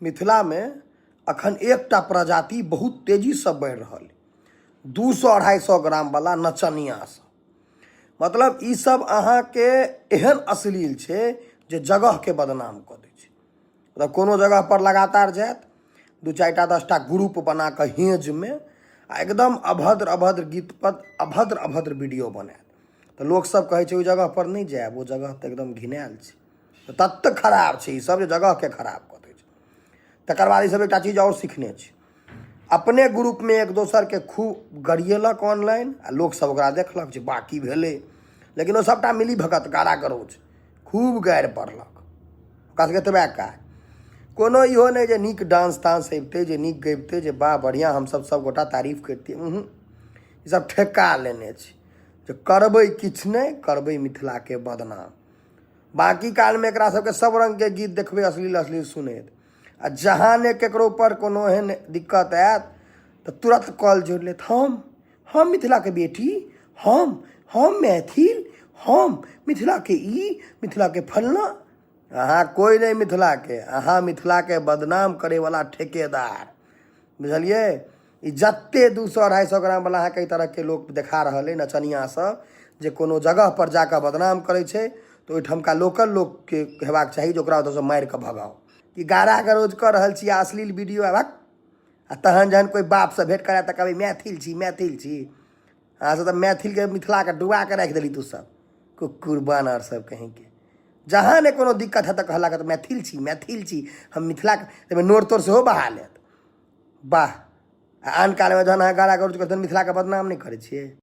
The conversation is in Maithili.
मिथिलामे अखन एकटा प्रजाति बहुत तेजीसँ बढ़ि रहल 200 250 ग्रामवला नचनिया सब। मतलब ई सब अहाँके एहन अश्लील छै जे जगहके बदनाम कऽ दै छै। मतलब कोनो जगह पर लगातार जायत, 2 4टा 10टा ग्रुप बना कऽ हेजमे आ एकदम अभद्र अभद्र गीत पर अभद्र अभद्र वीडियो बनायत। तऽ लोकसब कहै छै ओहि जगह पर नहि जायब, ओ जगह तऽ एकदम घिनायल छै, ततेक खराब छै ई सब जे जगहके खराब कऽ दै छै। तकर बाद ई सब एकटा चीज आओर सिखने छै, अपने ग्रुपमे एक दोसरके खूब गरियेलक ऑनलाइन आ लोकसब ओकरा देखलक जे वाह की भेलै, लेकिन ओ सबटा मिली भगत गारा गरौज खूब गारि पढ़लक। ओकरा सबके एतबे काज, कोनो इहो नहि जे नीक डांस तांस अबितै, जे नीक गबितै, जे वाह बढ़िआँ हमसब सब गोटा तारीफ करितियै। ई सब ठेका लेने छै जे करबै किछु नहि, करबै मिथिलाके बदनाम। बाँकी कालमे एकरा सबके सब रङ्गके गीत देखबै अश्लील अश्लील सुनैत, आ जहाँ ने केकरो पर कोनो एहन दिक्कत आयत तऽ तुरन्त कॉल जोड़ि लेत, हम मिथिलाके बेटी, हम मैथिल, हम मिथिलाके ई, मिथिलाके फलना। अहाँ कोइ नहि मिथिलाके, अहाँ मिथिलाके बदनाम करैवला ठेकेदार, बुझलियै? ई जते 200 250 ग्राम वाला अहाँके एहि तरहके लोक देखा रहल अइ नचनिया सब, जे कोनो जगह पर जाकऽ बदनाम करै छै, तऽ ओहिठमका लोकल लोकके हेबाक चाही जे ओकरा ओतऽसँ मारि कऽ भगाउ। कि गारा गरौज कऽ रहल छी आ अश्लील वीडियो आबक, आ तहन जहन कोइ बापसँ भेँट करायत तऽ कहबै मैथिल छी, मैथिल छी। अहाँ सब तऽ मैथिलके मिथिलाके डुबा कऽ राखि देली तू सब, कुकुर बानर सब कहींके। जहाँ ने कोनो दिक्कत हैत तऽ कहऽ लागत मैथिल छी, मैथिल छी हम, मिथिलाके। ताहिमे नोर तोर सेहो बहा लेत, वाह। आ आन कालमे जहन अहाँ गारा गरौज करतै मिथिलाके बदनाम नहि करै छियै?